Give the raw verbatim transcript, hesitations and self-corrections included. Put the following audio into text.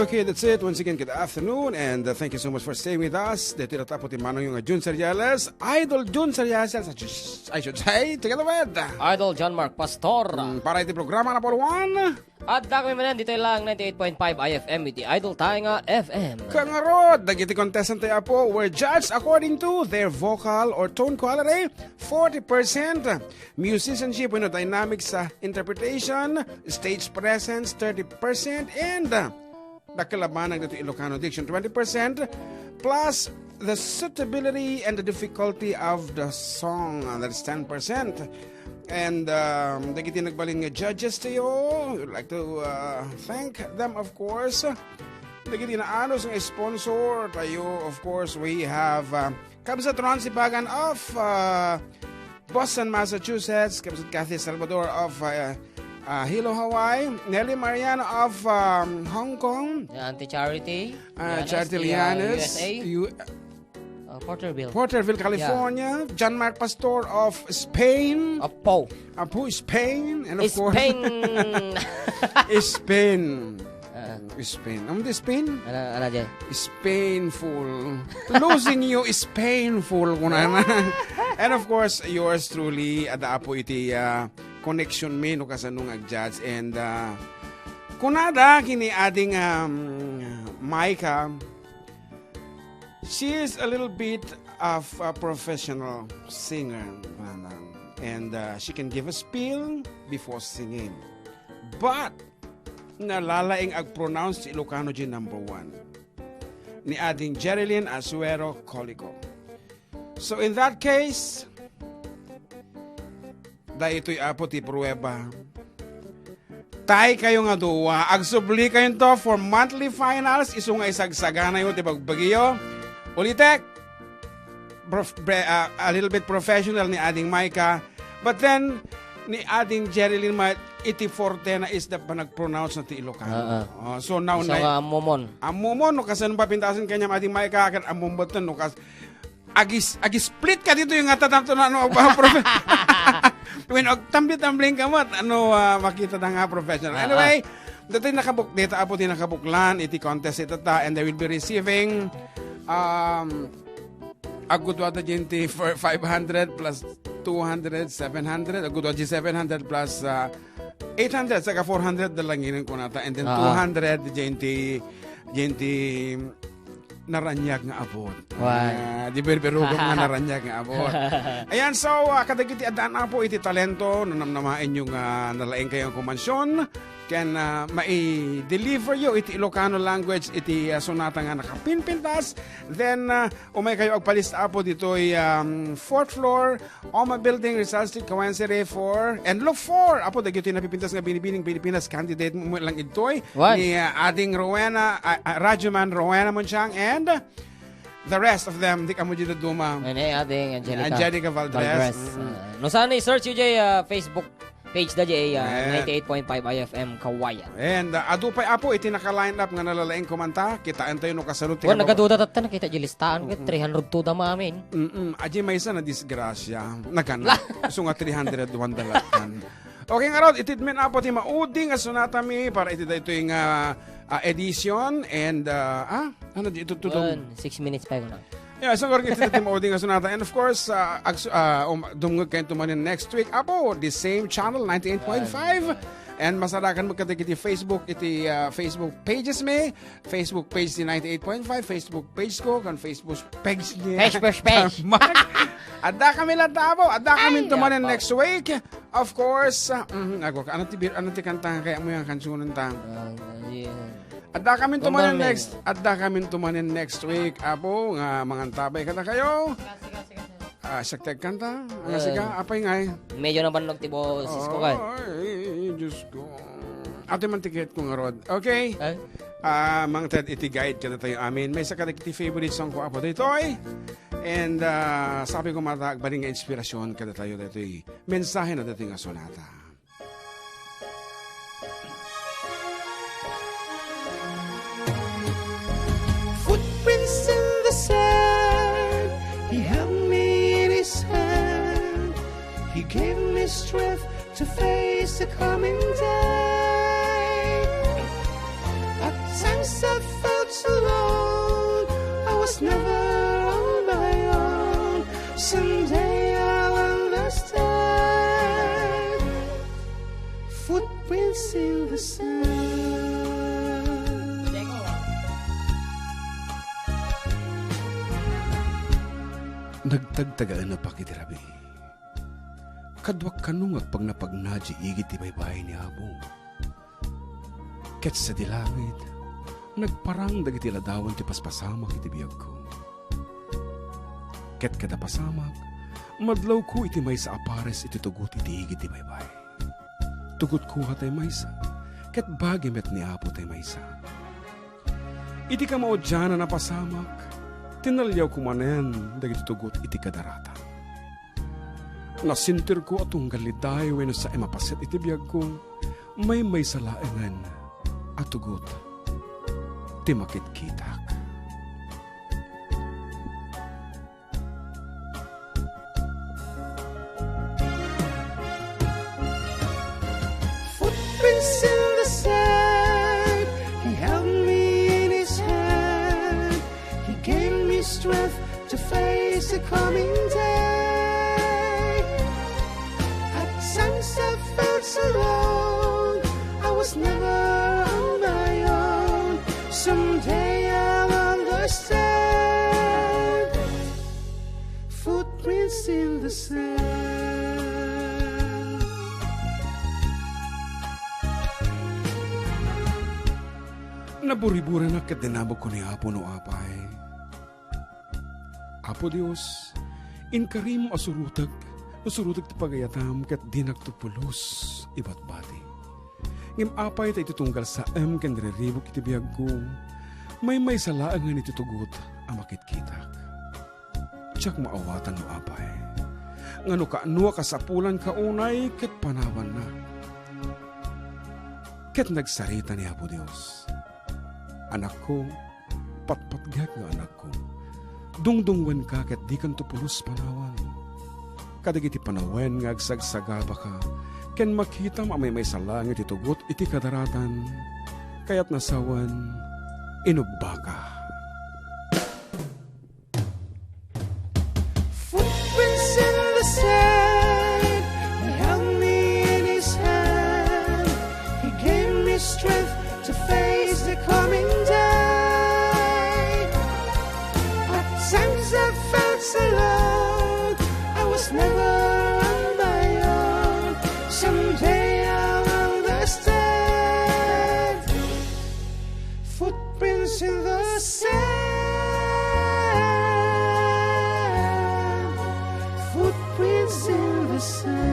Okay, that's it. Once again, good afternoon, and, uh, thank you so much for staying with us. Dito na tapo ti manong yung, uh, Jun Seriales, Idol Jun Seriales, I should, I should say, together with, uh, Idol John Mark Pastor. Mm, para iti programa na Pauluan. At dagami manen, dito lang ninety-eight point five I F M iti Idol tayo nga F M. Kangarod, dagiti contestant tayo po were judged according to their vocal or tone quality, forty percent, musicianship, you know, dynamics, uh, interpretation, stage presence, thirty percent, and, uh, dakkel a banag dito Ilocano diction, twenty percent, plus the suitability and the difficulty of the song, uh, that's ten percent. And, um, dagiti nagbalin nga judges tayo, we'd like to, uh, thank them, of course. Dagiti naanus nga sponsor tayo, of course, we have, uh, Kabsat Ron Sibagan of, uh, Boston, Massachusetts, Kabsat Kathy Salvador of, uh, uh, Hilo, Hawaii, Nelly Mariano of, um, Hong Kong, Auntie Charity, uh, Lianes, Charity Lianes, U S A. U-, uh, Porterville. Porterville, California, John Mark Pastor of Spain. Apo. Apo, Spain, and of course, Spain. Spain. Ah. Spain. Ano di Spain? Ano, ano di? It's painful. Losing you is painful, kunana. And of course, yours truly, adda apo iti, ah, connection mi no kasano nga judge. And, ah, kunada kini ading, um, Micah, she is a little bit of a professional singer, kunana. And, ah, she can give a spiel before singing. But, nalalaing ag-pronounce ti Ilocano diay number one. Ni ading Jerilyn Asuero Colico. So in that case, daytoy apo ti prueba. Tie kayo nga dua, agsubli kayonto for monthly finals, isu nga isagsaganayo ti bagbagiyo. Ulitek, prof-, bre-, ah, a little bit professional ni ading Micah, but then, ni ading Jerilyn met, iti fortena is the panag-pronounce na ti Ilocano. Oo. Oh, so now, isu na nga ammomon. Ammomon, no, kasano papintasen kaniam ading Micah, ken ammom met no, kas-, agis-, agi-split ka dito yung nga tatamto na, ano, ba, profe-, when, og, tambli-tambling ka met, ano, ah, makita na nga professional. Ah, Anyway, ah. Dati nakabuk-, dita apo ti nakabuklan iti contest ita ta, and they will be receiving, um, agudua da diay ti for five hundred plus two hundred, seven hundred, agudua di seven hundred plus, ah, eight hundred, saka four hundred da lang inin kunata, and then Ah. two hundred diay ti, diay ti naraniag nga abot. Wan. Ah, di birbirukong nga naraniag nga abot. Ayan, so, ah, kadagiti addaan apo iti talento, no namnamaenyo nga nalaing kayo nga kumansyon, ken, ah, mai-deliver yo iti Ilocano language iti, ah, sonata nga nakapinpintas, then, ah, umay kayo agpalista apo ditoy, um, fourth floor, Oma Building, Rizal Street, Cauayan City, four, and look for, apo, dagitoy napipintas nga Binibining Pilipinas candidate mo lang idtoy. Wan. Ni, ah, ading Rowena, ah, ah, Radyoman Rowena Monchang, and the rest of them, di kamo di daduma. Ene, ading Angelica Angelica Valdres. Valdres. Mm. Ah, no saan i-search yo diay, ah, Facebook page da diay, ah, Ayan. ninety-eight point five I F M Cauayan. And, ah, adu pay apo iti naka-line up nga nalalaing kumanta. Kitaentayo no kasano ti Wan, kababa- nagaduda tatta, nakita diay listaan, ket Mm-mm. three hundred two da maamin. Mm-mm. Adiay maysa nadisgrasya. Nagana. Isu nga three hundred one da lattan. Okay, ngarud, itedmi apo ti maudi nga sonatami para iti daytoy nga, ah, edition and, ah, ah, ano di ito, tudong? Wan, six minutes pa yun, ah. Yeah, so, Jorge, iti ti maudi nga sonata. And of course, ah, agsu-, ah, um, dumngeg kayo tumanin next week. Apo, the same channel, ninety-eight point five. And masarakan mo kadagiti Facebook, iti, ah, Facebook pages mi. Facebook page ti ninety-eight point five, Facebook page ko, kan Facebook page niya. Facebook page. Tama. Adda kami lang tabo. Adda kami Ay, tumanin apo. next week. Of course, ah, mhm, ako, ano ti bir-, ano ti kanta kaya mo yung kansunan ta? Ah, yeah. Adda kami tumanen Bomberman. next, adda kami tumanen next week, apo, nga mangantabay kada kayo. Ah, siak ti agkanta, ang Ah. siga, apay ngay. Medyo nabannog ti boses ko, kay. Ay, Diyos ko. Ate man tiket ko nga rod. Okay. Eh? Ah, Mang Ted, iti guide kada tayo amin. May sa kadagiti favorite song ko, apo, daytoy. And, ah, sabi ko, mata, agbaling nga inspirasyon kada tayo daytoy. Mensahe na daytoy nga sonata. Footprints in the sand. He held me in his hand. He gave me strength to face the coming day. At times of Prince in the Sun. Nagtagtagaennak iti rabii. Kaduak kano nga agpagnapagna diay igid ti baybay ni Apo. Ket sadi langit, nagparang dagiti ladawan ti paspasamak iti biagko. Ket kada pasamak, madlawko iti maysa a pares iti tugot iti igid ti baybay. Tugotko a tay maysa, ket bagi met ni Apo tay maysa. Iti kamaudianan a pasamak, tinaliawko manen dagiti tugot iti kadaratan. Nasentirko a tunggal idiay wenno saem a paset iti biagko, maymaysa laengen a tugot ti makitkitak. Footprints in the sand, he held me in his hand. He gave me strength to face the coming day. At times I felt so alone, I was never on my own. Someday I'll understand. Footprints in the sand. Naburiburenak ket dinamagko ni Apo no apay. Apo Dios, inkarim a surotek, no surotek ti pagayatam ket dinakto pulos ibatbati. Ngem apay ta iti tunggal saem ken riribuk iti biagko, maymaysa laengen iti tugot a makitkitak. Diak maawatan no apay. Nga no kaano a kasapulanka unay ket panawannak. Ket nagsarita ni Apo Dios, Anakko, patpatgek nga anakko. Dungdungngoenka ket dikanto pulos panawan. Kadagiti panawen nga agsagsagabaka, ken makitam a maymaysa laeng iti tugot iti kadaratan, kayatna sawen, inubbaka. Footprints in the sand, he held me in his hand. He gave me strength to face the coming day. At times I felt so alone, I was never on my own. Someday I'll understand. Footprints in the sand. Footprints in the sand.